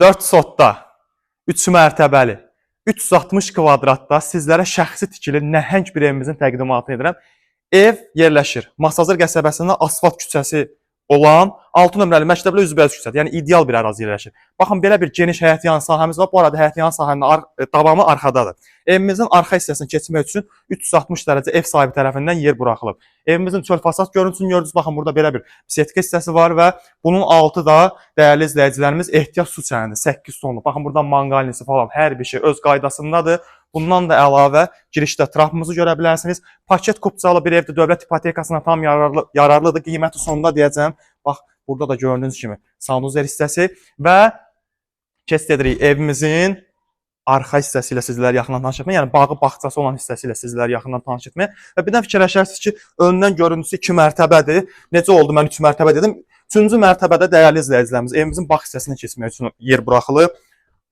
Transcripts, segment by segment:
4 sotda, 3 mərtəbəli, 360 kvadratda sizlərə şəxsi tikili nəhəng bir evimizin təqdimatını edirəm. Ev yerləşir Masazır qəsəbəsində asfalt küçəsi olan 6 nömrəli məktəblə üzbəüz küçədə, yəni ideal bir ərazi yerləşir. Baxın, belə bir geniş həyətyan sahəmiz var. Bu arada həyətyan sahənin davamı arxadadır. Evimizin arxa hissəsini keçmək üçün 360 dərəcə ev sahibi tərəfindən yer buraxılıb. Evimizin çöl fasad görüntüsünü gördünüz. Baxın, burada belə bir setka hissəsi var və bunun altı da, dəyərli izləyicilərimiz, ehtiyat su çənidir, 8 tonluq. Baxın, burada manqalnisi falan, hər bir şey öz qaydasındadır. Bundan da əlavə girişdə trapımızı görə bilərsiniz. Paket kupçalı bir evdir, dövlət ipotekasına tam yararlıdır. Qiyməti sonunda deyəcəm. Bax, burada da gördüyünüz kimi sanuzel hissəsi və keçid edirik evimizin arxa hissəsi ilə sizləri yaxından tanış etməyə, yəni bağı, bağçası olan hissəsi ilə sizləri yaxından tanış etməyə. Və birdən fikirləşərsiniz ki, öndən görüntüsü 2 mərtəbədir. Necə oldu, mən 3 mərtəbə dedim? Üçüncü mərtəbədə, dəyərli izləyicilərimiz, evimizin bağ hissəsinə keçmək üçün yer buraxılıb.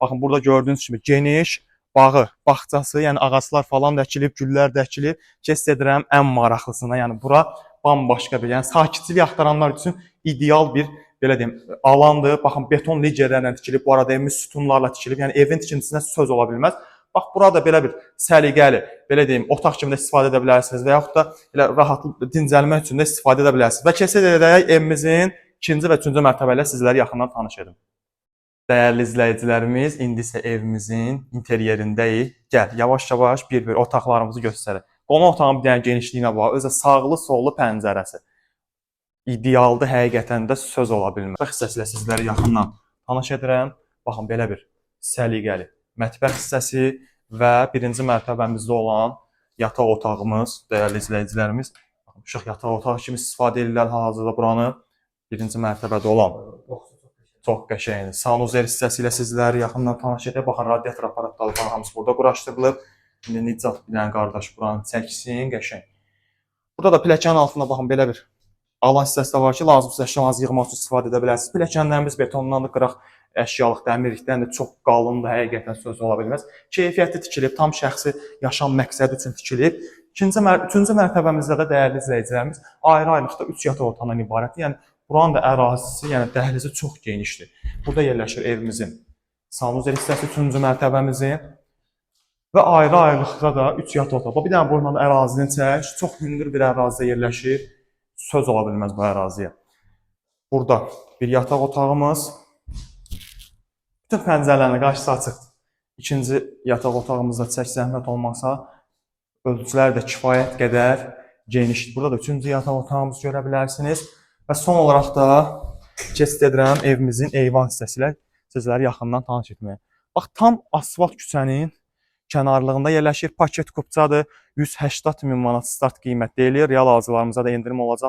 Baxın, burada gördüyünüz kimi geniş bağı, bağçası, yəni ağaclar falan da əkilib, güllər də əkilib. Keçid edirəm ən maraqlısına, yəni bura bambaşqa bir, yəni sakitçilik axtaranlar üçün ideal bir, belə deyim, alandır. Baxın, beton ligerlərlə tikilib. Bu arada evimiz sütunlarla tikilib. Yəni evin tikintisinə söz ola bilməz. Bax, burada belə bir səliqəli, belə deyim, otaq kimi də istifadə edə bilərsiniz və yaxud da elə rahat dincəlmək üçün də istifadə edə bilərsiniz. Və keçid edək evimizin ikinci və üçüncü mərtəbə ilə sizləri yaxından tanış edim. Dəyərli izləyicilərimiz, indi isə evimizin interyerindəyik. Gəl, yavaş-yavaş bir-bir otaqlarımızı göstərək. Qonaq otağının bir dənə genişliyinə bax, özü sağlı-sollu pəncərəsi. İdealdır, həqiqətən də söz ola bilməz. Mətbəx hissəsi ilə sizləri yaxından tanış edirəm. Baxın, belə bir səliqəli mətbəx hissəsi və birinci mərtəbəmizdə olan yataq otağımız, dəyərli izləyicilərimiz. Baxın, uşaq yataq otağı kimi istifadə edirlər hal-hazırda buranı. Birinci mərtəbədə olan çox qəşəngdir. Sanuzel hissəsi ilə sizləri yaxından tanış edək. Baxın, radiator aparatları falan hamısı burada quraşdırılıb. İndi Nicat bir dənə qardaş buranı çəksin, qəşəng. Burada da pilləkənin altında, baxın, belə bir alan hissəsi də var ki, lazımsız əşyalarınızı yığmaq üçün istifadə edə bilərsiniz. Pilləkənlərimiz betondandır, qıraq əşyalıq dəmirlikdən də, çox qalındır, həqiqətən söz ola bilməz. Keyfiyyətli tikilib, tam şəxsi yaşam məqsədi üçün tikilib. İkinci, üçüncü mərtəbəmizdə də, dəyərli izləyicilərimiz, ayrı-ayrılıqda 3 yataq otağından ibarətdir. Yəni buranın da ərazisi, yəni dəhlizi çox genişdir. Burada yerləşir evimizin sanuzel hissəsi, üçüncü mərtəbəmizin və ayrı-ayrılıqda da 3 yataq otağı. Bir dənə buradan da ərazini çək. Çox hündür bir ərazidə yerləşir. Söz ola bilməz bu əraziyə. Burada bir yataq otağımız. Bütün pəncərələrin qarşısı açıqdır. İkinci yataq otağımızda çək, zəhmət olmasa. Ölçülər də kifayət qədər genişdir. Burada da üçüncü yataq otağımızı görə bilərsiniz. Və son olaraq da keçid edirəm evimizin eyvan hissəsi ilə sizləri yaxından tanış etməyə. Bax, tam asfalt küçənin kənarlığında yerləşir. Paket kupçadır. 180 min manat start qiymət deyilir. Real alıcılarımıza da endirim olacaq.